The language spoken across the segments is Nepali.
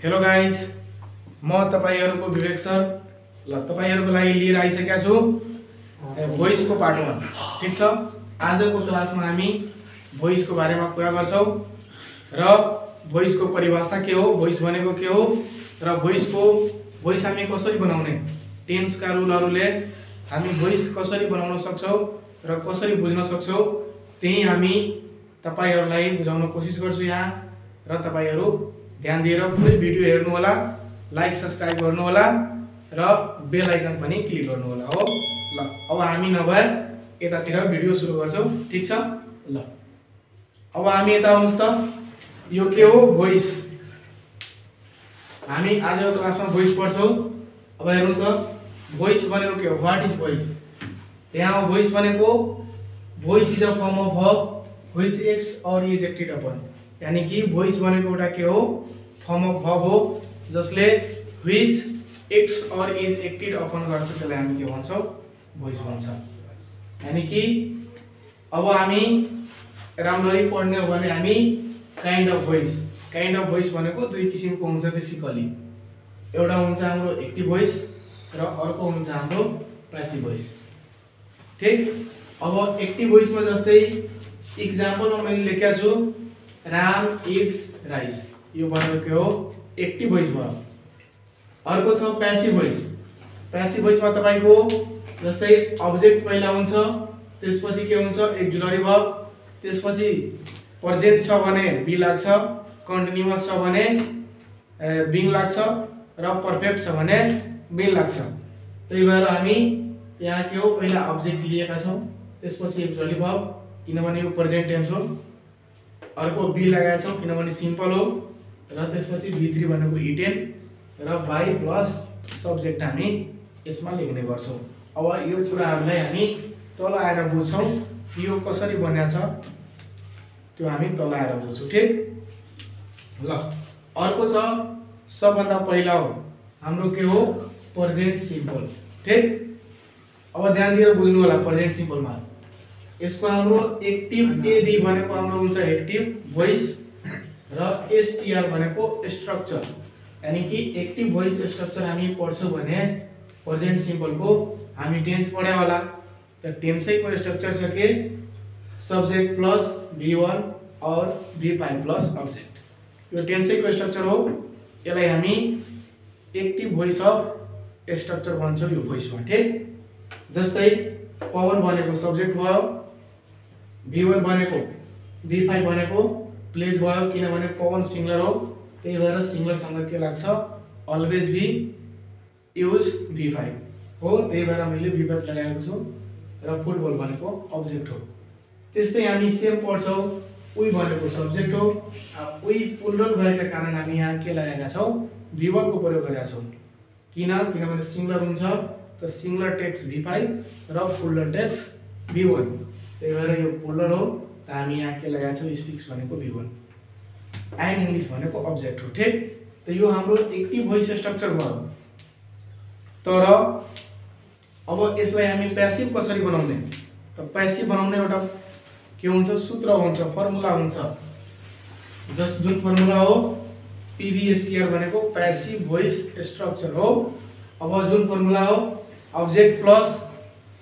हेलो गाइज, म तपाईहरुको विवेक सर ल तपाईहरुको लागि लिएर आइसकेका छु भोइस को पार्ट 1। ठीक छ। आजको क्लासमा हामी भोइस को बारेमा कुरा गर्छौं र भोइस को परिभाषा के हो, भोइस भनेको के हो र भोइस हामी कसरी बनाउने, टेन्स का रुलहरुले हामी भोइस कसरी बनाउन सक्छौं र कसरी बुझ्न सक्छौं, त्यही हामी तपाईहरुलाई बुझाउन कोसिस गर्छु यहाँ। र तपाईहरु ध्यान दिएर पुरै भिडियो हेर्नु होला, लाइक सब्स्क्राइब गर्नु होला र बेल आइकन पनि क्लिक गर्नु होला हो। ल अब हामी नभए यतातिर भिडियो सुरु गर्छौं। ठीक छ। ल अब हामी यता आउनुस् त। यो के हो? भोइस। हामी आजको क्लासमा भोइस पढ्छौं। अब हेर्नु त, भोइस भनेको के हो? What is voice? यहाँ भोइस भनेको voice is a form of verb which acts और इज एक्टेड अपन। यानी कि भोइस भनेको एउटा के हो? फर्म अफ वर्ब हो जसले व्हिच एक्ट्स और इज एक्टेड अपन गर्छ, त्यसलाई हामी के भन्छौं? भोइस भन्छ। यानी कि अब हामी राम्ररी पढ्ने हो भने हामी काइन्ड अफ भोइस भनेको दुई किसिमको हुन्छ बेसिकली। एउटा हुन्छ हाम्रो एक्टिभ भोइस र अर्को हुन्छ हाम्रो प्यासिभ भोइस। ठीक। अब एक्टिभ भोइसमा जस्तै एक्जाम्पलमा मैले लेखेको छु राम इट्स राइस, यो भनेको के हो? एक्टिभ भोइस भयो। अर्को छ प्यासिभ भोइस। प्यासिभ भोइसमा तपाईको जस्तै अब्जेक्ट पहिला हुन्छ, त्यसपछि के हुन्छ? एक्जुलरी वर्ब, त्यसपछि प्रेजेन्ट छ भने बी लाग्छ, कन्टिन्युअस छ भने बिङ लाग्छ र पर्फेक्ट छ भने बिन लाग्छ। त्यही भएर हामी यहाँ के हो? पहिला अब्जेक्ट लिएका छौं, त्यसपछि एक्जुलरी वर्ब किनभने यो प्रेजेन्ट टेन्स हो, अर्को बी लगाएका छौं किनभने सिम्पल हो, र त्यसपछि V3 भनेको इटेन र बाइ प्लस सब्जेक्ट हामी यसमा लेख्ने गर्छौं। अब यो कुराहरुलाई हामी तल आएर बुझ्छौं, यो कसरी बन्या छ त्यो हामी तल आएर बुझ्छौं। ठीक। ल अर्को छ सबभन्दा पहिला हो हाम्रो के हो? Present simple. ठीक। अब ध्यान दिएर बुझ्नु होला प्रेजेन्ट सिम्पलमा यसको हाम्रो एक्टिभ एडी भनेको हाम्रो हुन्छ एक्टिभ भोइस र एसटीआर भनेको स्ट्रक्चर। यानी कि एक्टिभ भोइस स्ट्रक्चर हामी पढ्छौं भने प्रेजेन्ट सिम्पल को हामी टेन्स पढ्या होला। त टेन्सै को स्ट्रक्चर छ के? सब्जेक्ट प्लस V1 और V5 प्लस अब्जेक्ट। यो टेन्सै को स्ट्रक्चर हो। यसलाई हामी एक्टिभ भोइस अफ स्ट्रक्चर भन्छौं यो भोइसमा। ठीक। जस्तै पवन भनेको सब्जेक्ट भयो, V1 भनेको V5 भनेको प्लेज भयो किनभने पवन सिंगलर हो, त्यही भएर सिंगलर सँग के लाग्छ? अलवेज बी युज V5 हो, त्यही भएर मैले V5 लगाएको छु। र फुटबल भनेको अब्जेक्ट हो। त्यस्तै हामी सेम पढ्छौं, उही भनेको सब्जेक्ट हो, उही प्लुरल भएका कारण हामी यहाँ के लगाएका छौं? V1 को प्रयोग गरेका छौं। किनभने सिंगलर हुन्छ त सिंगलर टेक्स V5 र प्लुरल टेक्स V1, त्यही भएर यो प्लुरल हो त हामी यहाँ के लगाएका छौं? स्पीक्स भनेको V1 एन्ड इंग्लिश भनेको अब्जेक्ट हो। ठीक। त यो हाम्रो एक्टिभ भोइस स्ट्रक्चर भयो। तर अब यसलाई हामी प्यासिभ कसरी बनाउने? त प्यासिभ बनाउने एउटा के हुन्छ? सूत्र हुन्छ, फर्मुला हुन्छ। जुन फर्मुला हो PVSTR भनेको प्यासिभ भोइस स्ट्रक्चर हो। अब जुन फर्मुला हो object plus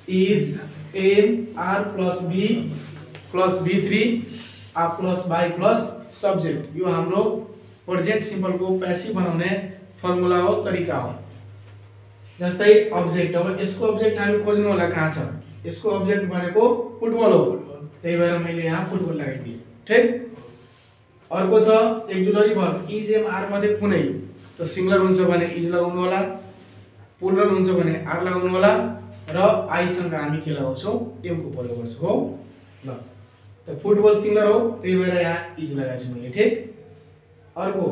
is am are plus be plus V3 आ प्लस बाई प्लस सब्जेक्ट, यो हाम्रो प्रेजेन्ट सिम्पल को प्यासिभ बनाउने फर्मुला हो, तरिका हो। जस्तै अब्जेक्ट, अब यसको अब्जेक्ट हामी खोज्नु होला कहाँ छ? यसको अब्जेक्ट भनेको फुटबल हो, त्यही भएर मैले यहाँ फुटबल लगाइदिए। ठीक। अर्को छ auxiliary verb is am are मध्ये कुनै, त सिंगलर हुन्छ भने इज लगाउनु होला, प्लुरल हुन्छ भने आर लगाउनु होला र आई सँग हामी के लगाउँछौं? एम को प्रयोग गर्छौं हो। ल त फुटबल सिंगलर हो, त्यही भएर यहाँ इज लगाएको छु मैले। ठीक। अर्को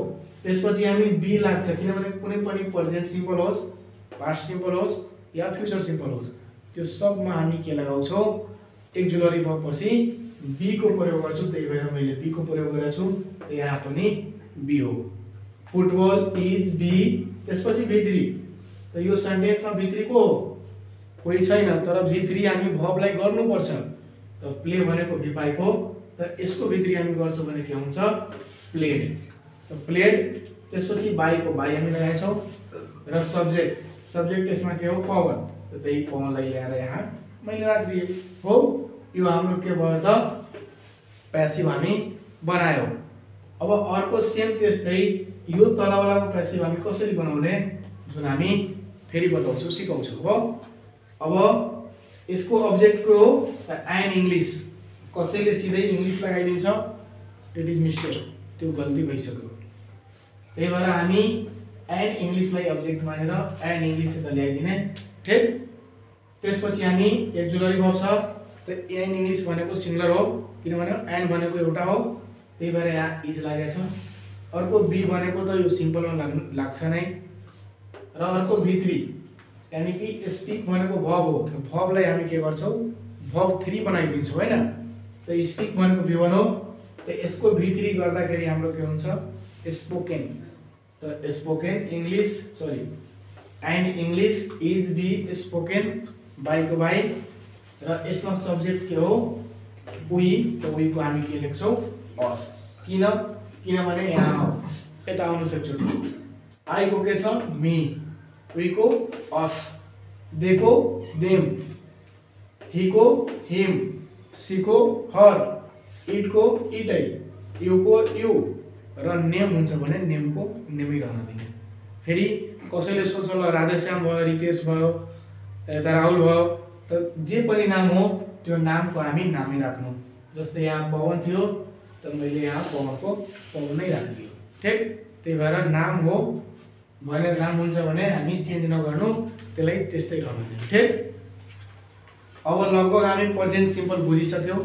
त्यसपछि हामी बी लाग्छ किनभने कुनै पनि प्रेजेन्ट सिम्पल होस्, पास्ट सिम्पल होस् या फ्युचर सिम्पल होस्, त्यो सबमा हामी के लगाउँछौं? एक्जुलरी वर्ब पछि बी को प्रयोग गर्छौं, त्यही भएर मैले बी को प्रयोग गरेको छु। यहाँ पनि बी हो। फुटबल इज बी, त्यसपछि V3, त यो सेन्टेन्समा V3 को हो? कोही छैन, तर V3 हामी भर्बलाई गर्नु पर्छ। त प्ले भनेको V5 हो, त यसको V3 हामी गर्छौं भने के हुन्छ? प्लेड। त प्लेड त्यसपछि बाई को बाई हामी लगाएछौँ र सब्जेक्ट यसमा के हो पवन, त त्यही पवनलाई ल्याएर यहाँ मैले राखिदिएँ हो। यो हाम्रो के भयो त प्यासिभ हामी बनायो। अब अर्को सेम त्यस्तै यो तलवालाको प्यासिभ हामी कसरी बनाउने जुन हामी फेरि बताउँछु सिकाउँछु हो। अब यसको अब्जेक्ट को हो एन इंग्लिश, कसैले सिधै इंग्लिश लगाइदिन्छ, इट इज मिस्टेक, त्यो गल्ती भइसक्यो। त्यही भएर हामी एन इंग्लिशलाई अब्जेक्ट मानेर एन इंग्लिश यता ल्याइदिने ठीक। त्यसपछि हामी एक्जुलरी भर्ब छ, त एन इंग्लिश भनेको सिंगुलर हो किनभने एन भनेको एउटा हो, त्यही भएर यहाँ इज लागेको छ। अर्को बी भनेको त यो सिम्पलमा लाग्छ नै, र अर्को V3 यानी कि स्पीक भनेको भर्ब हो, भर्बलाई हामी के गर्छौं भर्ब 3 बनाइदिन्छौं हैन। त स्पीक भनेको V1 हो, त यसको V3 गर्दाखेरि हाम्रो के हुन्छ स्पोकन। त spoken English sorry and English is be spoken by को बाई, र यसमा सब्जेक्ट के हो वी, त वी को हामी के लेख्छौं अस। किनभने यहाँ यता आउनुस् एकचोटि, आई को के छ मी, वी को अस, दे को देम, ही को हिम, सी को हर, इट को इटै, यू को यू, र नेम हुन्छ भने नेम को नेमै रहन दिने। फेरि कसैले सोच्छ ल राधेश्याम भयो, रितेश भयो, यता राहुल भयो, त जे पनि नाम हो त्यो नामको हामी नामै राख्नु। जस्तै यहाँ पवन थियो त मैले यहाँ पवनको पवन नै राखिदियो ठीक। त्यही भएर नाम हो भनेर नाम हुन्छ भने हामी चेन्ज नगर्नु, त्यसलाई त्यस्तै रहन दिनु ठीक। अब लगभग हामी प्रेजेन्ट सिम्पल बुझिसक्यौं।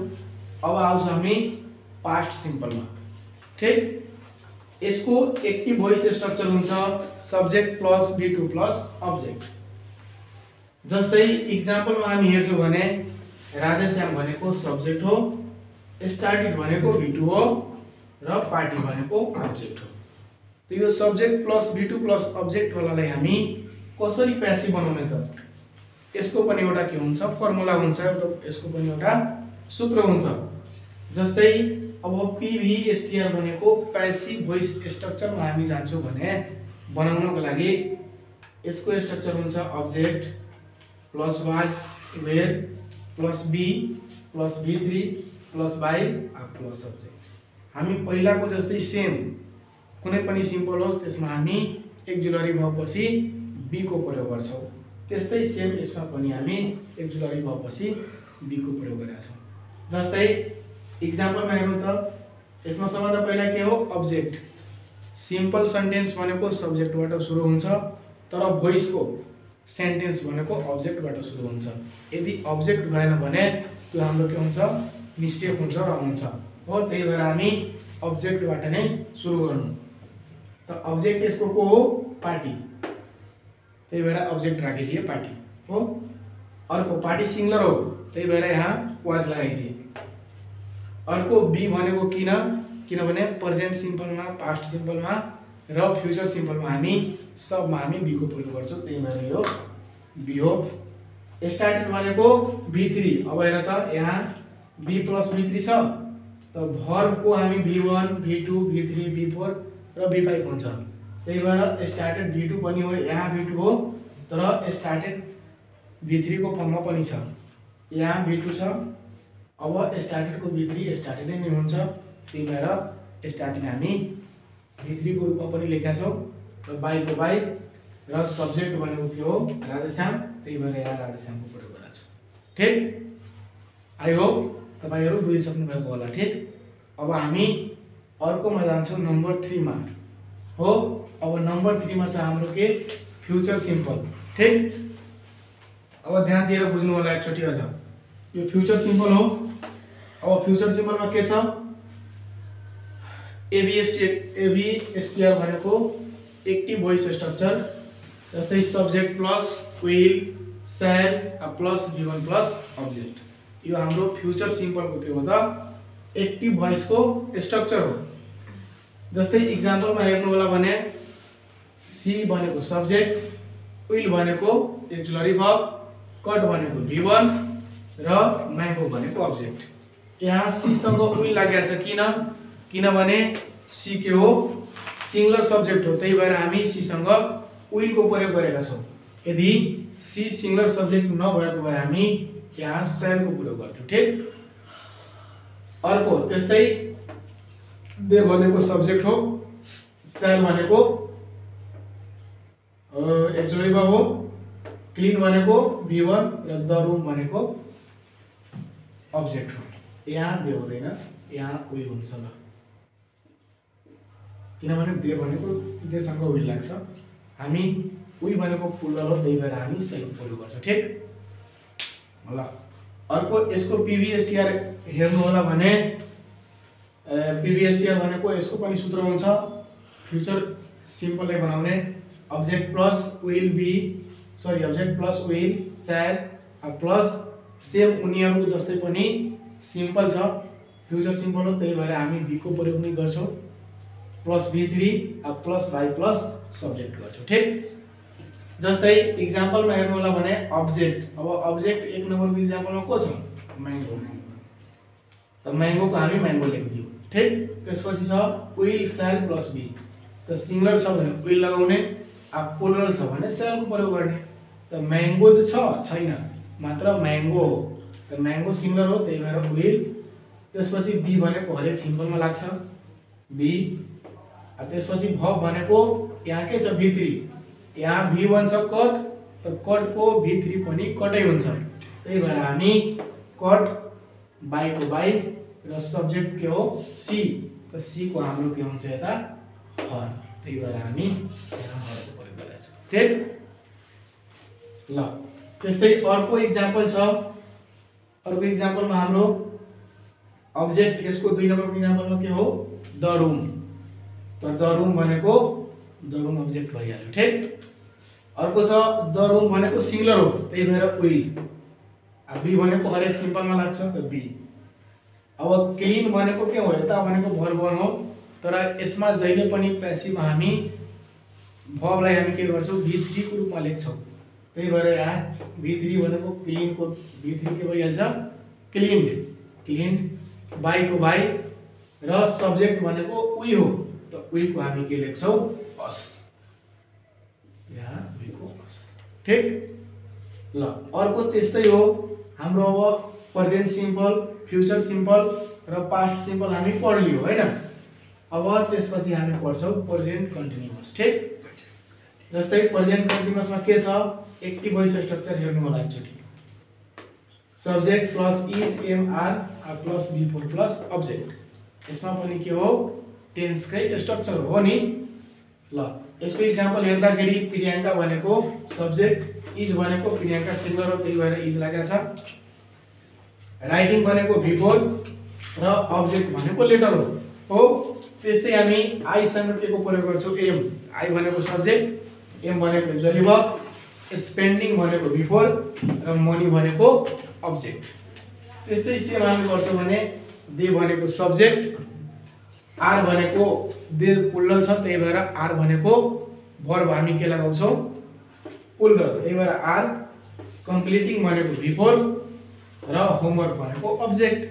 अब आउँछ हामी पास्ट सिम्पलमा ठीक। यसको एक्टिभ भोइस स्ट्रक्चर हुन्छ subject plus V2 plus object. जस्तै इक्जाम्पलमा हामी हेर्छौं भने राधेश्याम भनेको सब्जेक्ट हो, स्टार्टेड भनेको V2 हो, र पार्टी भनेको अब्जेक्ट हो। त यो subject plus V2 plus object वालालाई हामी कसरी प्यासिभ बनाउने त, यसको पनि एउटा के हुन्छ फर्मुला हुन्छ, यसको पनि एउटा सूत्र हुन्छ। जस्तै अब PVSTR भनेको प्यासिभ भोइस स्ट्रक्चरमा हामी जान्छौं भने बनाउनको लागि यसको स्ट्रक्चर हुन्छ object plus was were plus be plus V3 plus by plus subject. हामी पहिलाको जस्तै सेम कुनै पनि सिम्पल होस् त्यसमा हामी एक्जुलरी भर्ब पछि बी को प्रयोग गर्छौं, त्यस्तै सेम यसमा पनि हामी एक्जुलरी भर्ब पछि बी को प्रयोग गरेका छौं। जस्तै इक्जाम्पलमा हेर्नु त, यसमा सबभन्दा पहिला के हो अब्जेक्ट। सिम्पल सेन्टेन्स भनेको सब्जेक्टबाट सुरु हुन्छ, तर भोइस को सेन्टेन्स भनेको अब्जेक्टबाट सुरु हुन्छ। यदि अब्जेक्ट भएन भने त्यो हाम्रो के हुन्छ मिस्टेक हुन्छ र हुन्छ हो। त्यही भएर हामी अब्जेक्टबाट नै सुरु गर्नु। त अब्जेक्ट यसको को हो पार्टी, त्यही भएर अब्जेक्ट राखिदिए पार्टी हो। अर्को पार्टी सिंगुलर हो, त्यही भएर यहाँ वाज लगाइदिए। अर्को बी भनेको किनभने प्रेजेन्ट सिम्पलमा, पास्ट सिम्पलमा र फ्युचर सिम्पलमा हामी सबमा हामी बी को प्रयोग गर्छौं, त्यही भएर यो बी हो। स्टार्टेड भनेको V3, अब हेर त यहाँ B प्लस V3 छ, त भर्ब को हामी V1 V2 V3 V4 र V5 हुन्छ। त्यही भएर स्टार्टेड V2 पनि हो, यहाँ V2 हो, तर स्टार्टेड V3 को फर्ममा पनि छ, यहाँ V2 छ। अब स्टार्टेड को V3 स्टार्टेड नै हुन्छ, त्यही भएर स्टार्टेड हामी V3 को रूपमा पनि लेखेका छौं, र बाई को बाई, र सब्जेक्ट भनेको के हो राधेश्याम, त्यही भएर यहाँ राधेश्यामको प्रयोग गरेका छौं ठीक। आई होप तपाईहरु बुझिसक्नु भएको होला ठीक। अब हामी अर्कोमा जान्छौं नम्बर 3 मा हो। अब नम्बर 3 मा छ हाम्रो के फ्युचर सिम्पल ठीक। अब ध्यान दिएर बुझ्नु होला एकचोटी अझ, यो फ्युचर सिम्पल हो। अब फ्युचर सिम्पलमा के छ एबीएसटीआर भनेको एक्टिभ भोइस स्ट्रक्चर। जस्तै subject plus will shall plus V1 plus object. यो हाम्रो फ्युचर सिम्पल को के हो त एक्टिभ भोइस को स्ट्रक्चर हो। जस्तै इक्जाम्पलमा हेर्नु होला भने सी भनेको सब्जेक्ट, विल भनेको एक्जुलरी भर्ब, कट भनेको V1 र मैगो भनेको अब्जेक्ट। यहाँ सी सँग विल लागेको छ किनभने सी के हो सिंगुलर सब्जेक्ट हो, त्यही भएर हामी सी सँग विल को प्रयोग गरेका छौं। यदि सी सिंगुलर सब्जेक्ट नभएको भए हामी यहाँ शैल को प्रयोग गर्थ्यौं। ठीक। अर्को त्यस्तै दे भनेको सब्जेक्ट हो, शैल भनेको एक जोडीमा हो, क्लीन भनेको V1 र द रूम भनेको अब्जेक्ट हो। यहाँ दे हुँदैन, यहाँ विल हुन्छ ल, किनभने दे भनेको देसँग विल लाग्छ, हामी विल भनेको प्लुरल हो, त्यही भएर हामी शैल प्रयोग गर्छौं। ठीक ल। अर्को यसको PVSTR हेर्नु होला भने PVSTR भनेको यसको पनि सूत्र हुन्छ, फ्युचर सिम्पललाई बनाउने object plus will be object plus will shall plus same उनीहरुको जस्तै पनि सिम्पल छ, फ्युचर सिम्पल हो, त्यही भएर हामी बी को प्रयोग नै गर्छौं, plus V3 plus by plus subject गर्छौं। ठीक। जस्तै एक्जाम्पलमा हेर्नु होला भने अब्जेक्ट, अब अब्जेक्ट एक नम्बरको एक्जाम्पलमा को छ, म्याङ्गो, त म्याङ्गोको हामी म्याङ्गो लेखिदियौ। ठीक। त्यसपछि छ विल शैल प्लस बी, त सिंगुलर छ भने विल लगाउने, प्लुरल छ भने शैल को प्रयोग गर्ने, त म्याङ्गो त छैन, मात्र म्याङ्गो हो, त म्याङ्गो सिंगुलर हो, त्यही भएर विल। त्यसपछि बी भनेको हरेक सिम्पलमा लाग्छ बी, त्यसपछि भ भनेको यहाँ के छ V3, यहाँ V1 छ कट, त कट को V3 पनि कटै हुन्छ, त्यही भएर हामी कट बाइ को बाइ र सब्जेक्ट के हो सी, त सी को हाम्रो के हुन्छ यता हर, त्यही भएर हामी यहाँ हर को प्रयोग गरेका छौं। ठीक ल। त्यस्तै अर्को एक्जाम्पल छ, अर्को एक्जाम्पलमा हाम्रो अब्जेक्ट यसको 2 नम्बरको एक्जाम्पलमा के हो द रूम, त द रूम भनेको द रूम अब्जेक्ट भइहाल्यो। ठीक। अर्को छ द रूम भनेको सिंगुलर हो, त्यही भएर विल, बी भनेको हरेक सिम्पलमा लाग्छ, त बी। अब क्लीन भनेको के हो, यता भनेको भर्ब हो, तर यसमा जहिले पनि प्यासिभमा हामी भर्बलाई हामी के गर्छौं V3 को रूपमा लेख्छौं, त्यही भएर यहाँ V3 भनेको क्लीन को V3 के भइहाल्छ क्लीन्ड, क्लीन्ड बाइ को बाइ र सब्जेक्ट भनेको वी हो, त वी को हामी के लेख्छौं अस, यहाँ वी को अस। ठीक ल। अर्को त्यस्तै हो हाम्रो, अब प्रेजेन्ट सिम्पल, फ्युचर सिम्पल र पास्ट सिम्पल हामी पढ्लियौ हैन। अब त्यसपछि हामी पढ्छौं प्रेजेन्ट कन्टिन्युअस। ठीक। जस्तै प्रेजेन्ट कन्टिन्युअसमा के छ, एक्टिभ भोइस स्ट्रक्चर हेर्नु होला एकचोटी, subject plus is am are plus before plus object, यसमा पनि के हो टेन्सकै स्ट्रक्चर हो नि ल। यसको एक्जाम्पल हेर्दाखेरि प्रियंका भनेको सब्जेक्ट, इज भनेको प्रियंका सिंगुलर हो, त्यही भएर इज लागेको छ, राइटिङ भनेको बिफोर र अब्जेक्ट भनेको लेटर हो। त्यस्तै हामी आई सँग के को प्रयोग गर्छौं एम, आई भनेको सब्जेक्ट, एम भनेको एक्जुअली वर्ब, स्पेन्डिङ भनेको बिफोर र मनी भनेको अब्जेक्ट। त्यस्तै सेम हामी गर्छौं भने दे भनेको सब्जेक्ट, आर भनेको दे प्लुरल छ, त्यही भएर आर भनेको भर्ब हामी के लगाउँछौं प्लुरल, त्यही भएर आर, कम्प्लिटिङ भनेको बिफोर र होमवर्क भनेको अब्जेक्ट।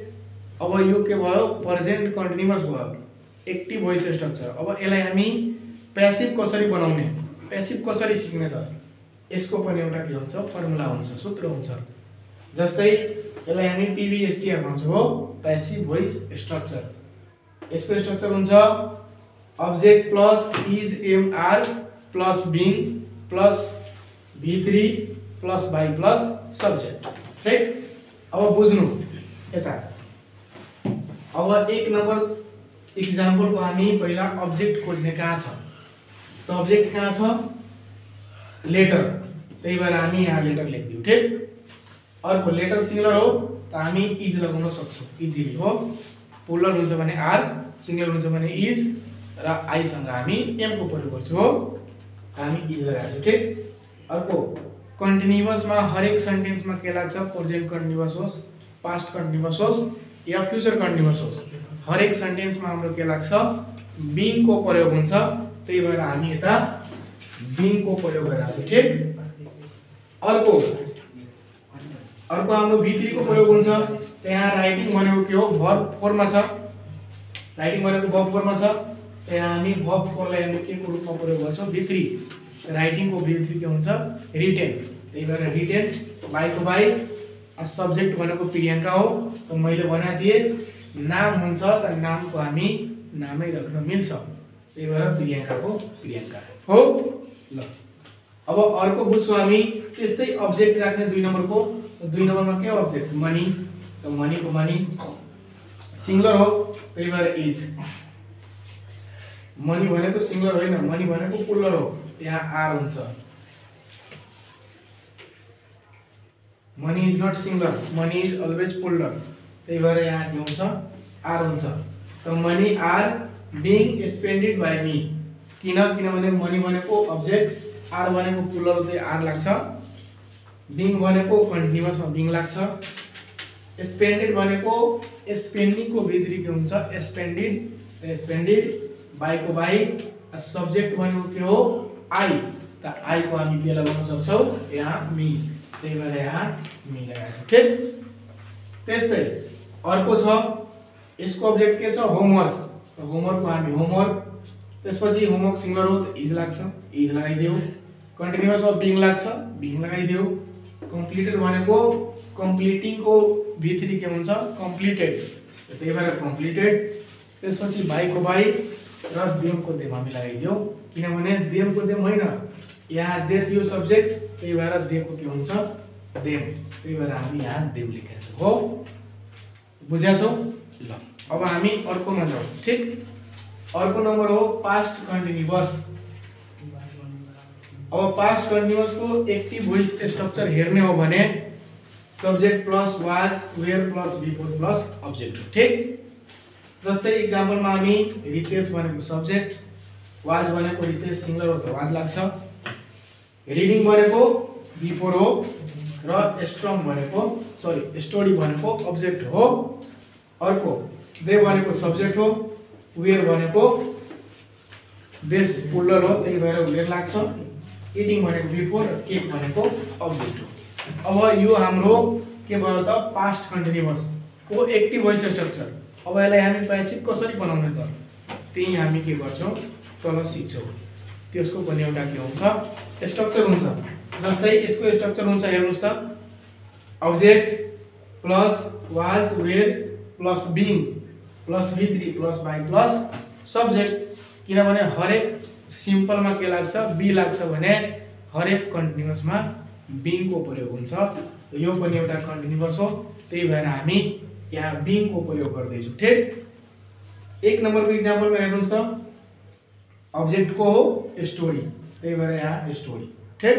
अब यो के भयो प्रेजेन्ट कन्टिन्युअस भयो, एक्टिभ भोइस स्ट्रक्चर। अब यसलाई हामी प्यासिभ कसरी बनाउने, प्यासिभ कसरी सिक्ने त, यसको पनि एउटा के हुन्छ फर्मुला हुन्छ, सूत्र हुन्छ। जस्तै यसलाई हामी PVSTR भन्छौं हो, प्यासिभ भोइस स्ट्रक्चर। यसको स्ट्रक्चर हुन्छ object plus is am are plus being plus V3 plus by plus subject. ठीक। अब बुझ्नु यता, अब 1 नम्बर एक्जाम्पलको हामी पहिला अब्जेक्ट खोज्ने कहाँ छ, त अब्जेक्ट कहाँ छ लेटर, त्यही भएर हामी यहाँ लेटर लेख्दियौ। ठीक। अर्को लेटर सिंगुलर हो, त हामी इज लगाउन सक्छौं इजिली हो, प्लुरल हुन्छ भने आर, सिंगुलर हुन्छ भने इज र आई सँग हामी एम को प्रयोग गर्छौं हो, हामी इज लगाउँछौं। ठीक। अर्को कन्टिन्युअसमा हरेक सेन्टेन्समा के लाग्छ, प्रेजेन्ट कन्टिन्युअस होस्, पास्ट कन्टिन्युअस होस् या फ्युचर कन्टिन्युअस होस्, हरेक सेन्टेन्समा हाम्रो के लाग्छ बीइङ को प्रयोग हुन्छ, त्यही भएर हामी यता बीइङ को प्रयोग गरेका छौं। ठीक। अर्को हाम्रो V3 को प्रयोग हुन्छ, त्यहाँ राइटिङ भनेको के हो भर्ब फर्ममा छ, राइटिङ भनेको वर्ब फर्ममा छ, यहाँ हामी verb 4 लाई हामी के को रूपमा प्रयोग गर्छौं v3 राइटिङ को v3 के हुन्छ रिटेन त्यही भएर रिटेन बाइ को बाइ सब्जेक्ट भनेको प्रियंका हो त मैले भनेको थिए नाम हुन्छ त नामको हामी नामै राख्न मिल्छ त्यही भएर प्रियंकाको प्रियंका हो ल अब अर्को बुझ्छौं हामी त्यस्तै अब्जेक्ट राख्ने 2 नम्बरको 2 नम्बरमा के अब्जेक्ट मनी त मनी को मनी सिंगुलर हो त्यही भएर इज मनी भनेको सिंगुलर होइन मनी भनेको प्लुरल हो यहाँ आर हुन्छ money is not singular money is always plural त्यही भएर यहाँ के हुन्छ आर हुन्छ त money are being spended by me किनभने मनी भनेको अब्जेक्ट आर भनेको प्लुरल चाहिँ आर लाग्छ बीइङ भनेको कन्टिन्युअसमा बीइङ लाग्छ स्पेन्डेड भनेको स्पेन्डिङ को भित्री के हुन्छ स्पेन्डेड बाइ को बाइ सब्जेक्ट भनेको के हो आई त आई को हामी के लगाउन सक्छौं यहाँ मी त्यही भएर यहाँ मी लगाएको ठीक त्यस्तै अर्को छ यसको अब्जेक्ट के छ होमवर्क त होमवर्क को हामी होमवर्क त्यसपछि होमवर्क सिंगुलर हो त इज लाग्छ इज लगाइदियो कन्टिन्युअस मा बीइङ लाग्छ बीइङ लगाइदियो कम्प्लिटेड भनेको कम्प्लिटिङ को v3 के हुन्छ कम्प्लिटेड त्यही भएर कम्प्लिटेड त्यसपछि बाइ को बाइ र देम को देम हामी लगाइदियो किनभने देम को देम होइन यहाँ दे थियो सब्जेक्ट त्यही भएर दे को के हुन्छ देम त्यही भएर हामी यहाँ देम लेखेका छौं हो बुझ्या छौ ल अब हामी अर्कोमा जाऊ ठीक अर्को नम्बर हो पास्ट कन्टिन्युअस अब पास्ट कन्टिन्युअस को एक्टिभ वॉइस स्ट्रक्चर हेर्ने हो भने subject plus was were plus before plus object ठीक जस्तै एक्जाम्पलमा हामी रितेश भनेको सब्जेक्ट वाज भनेको रितेश सिंगुलर हो त वाज लाग्छ रिडिङ भनेको बिफोर हो र स्ट्रङ भनेको स्टोरी भनेको अब्जेक्ट हो अर्को दे भनेको सब्जेक्ट हो वेयर भनेको देश प्लुरल हो त्यही भएर वेयर लाग्छ इटिङ भनेको बिफोर र केक भनेको अब्जेक्ट हो अब यो हाम्रो के भयो त पास्ट कन्टिन्युअस को एक्टिभ वॉइस स्ट्रक्चर अब यसलाई हामी पैसिभ कसरी बनाउने त त्यही हामी के गर्छौं तल सिक्छौं त्यसको पनि एउटा के हुन्छ स्ट्रक्चर हुन्छ जस्तै यसको स्ट्रक्चर हुन्छ हेर्नुस् त object plus was were plus being plus v3 plus by plus subject किनभने हरेक सिम्पल मा के लाग्छ बी लाग्छ भने हरेक कन्टिन्युअस मा बीइङ को प्रयोग हुन्छ यो पनि एउटा कन्टिन्युअस हो त्यही भएर हामी यहाँ बीइङ को प्रयोग गर्दै छु ठीक एक नम्बर को एक्जाम्पल में हेर्नुस् त अब्जेक्ट को हो स्टोरी त्यही भएर यहाँ स्टोरी ठीक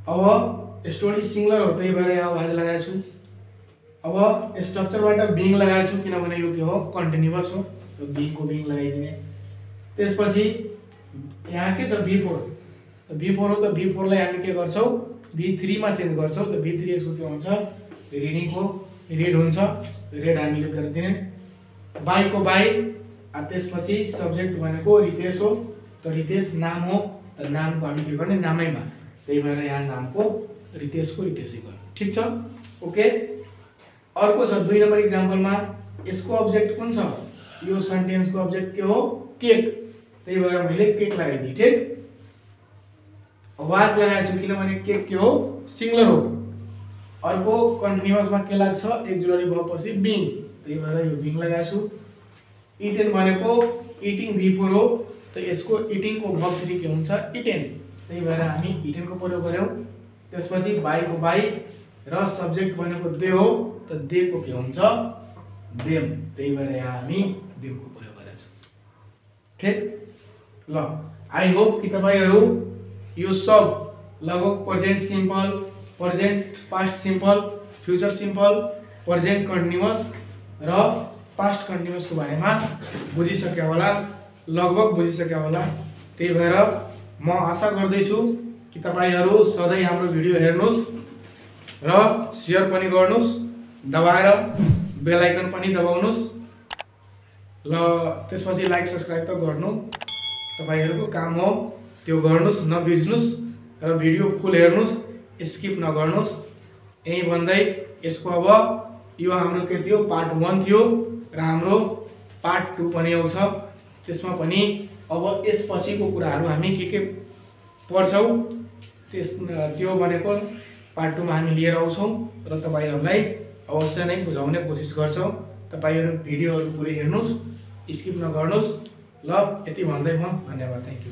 अब स्टोरी सिंगुलर हो त्यही भएर यहाँ वाज लगाएको छु अब स्ट्रक्चरबाट बीइङ लगाएको छु किनभने यो के हो कन्टिन्युअस हो यो बीइङ को बीइङ लगाइदिने त्यसपछि यहाँ के छ बिफोर त बिफोर हो त बिफोर लाई हामी के गर्छौं v3 मा चेन्ज गर्छौं त v3 यसको के हुन्छ रिडिङ को रेड हुन्छ रेड हामीले गरिदिने बाइ को बाइ त्यसपछि सब्जेक्ट भनेको रितेश हो त रितेश नाम हो त नामको हामी के गर्ने नामैमा त्यही भएर यहाँ नामको रितेशको रितेशै गर्ने ठीक छ ओके अर्को छ 2 नम्बर एक्जाम्पलमा यसको अब्जेक्ट कुन छ यो सेन्टेन्स को अब्जेक्ट के हो केक त्यही भएर मैले केक लगाइदिए ठीक वाज लगाएको छु किनभने केक के हो सिंगुलर हो अर्को कन्टिन्युअस मा के लाग्छ एक्जुलरी भर्ब पछि बीइङ त्यही भएर यो बीइङ लगाएको छु इटेन भनेको इटिङ बिफोर हो त यसको इटिङ को भर्ब 3 के हुन्छ इटेन त्यही भएर हामी इटेन को प्रयोग गर्यौं त्यसपछि बाइ को बाइ र सब्जेक्ट भनेको दे हो त दे को के हुन्छ देम त्यही भएर यहाँ हामी देम को प्रयोग गरेका छौं ठीक ल आई होप कि तपाईहरु यो सब लगभग present simple present past simple future simple present continuous र पास्ट कन्टिन्युअस को बारेमा बुझिसक्या होला लगभग बुझिसक्या होला त्यही भएर म आशा गर्दै छु कि तपाईहरु सधैं हाम्रो भिडियो हेर्नुस् र शेयर पनि गर्नुस् दबाएर बेल आइकन पनि दबाउनुस् ल त्यसपछि लाइक सब्स्क्राइब त गर्नु तपाईहरुको काम हो त्यो गर्नुस् नबिर्सनुस् र भिडियो फुल हेर्नुस् स्किप नगर्नुस् यही भन्दै यसको अब यो हाम्रो के थियो पार्ट 1 थियो र हाम्रो पार्ट 2 पनि आउँछ त्यसमा पनि अब यसपछिको कुराहरू हामी के पढ्छौँ त्यो भनेको पार्ट 2 मा हामी लिएर आउँछौँ र तपाईहरुलाई अवश्य नै बुझाउने कोसिस गर्छौँ। तपाईहरु भिडियोहरु पुरै हेर्नुस्, स्किप नगर्नुस्। ल यति भन्दै म धन्यवाद, थ्यांक यू।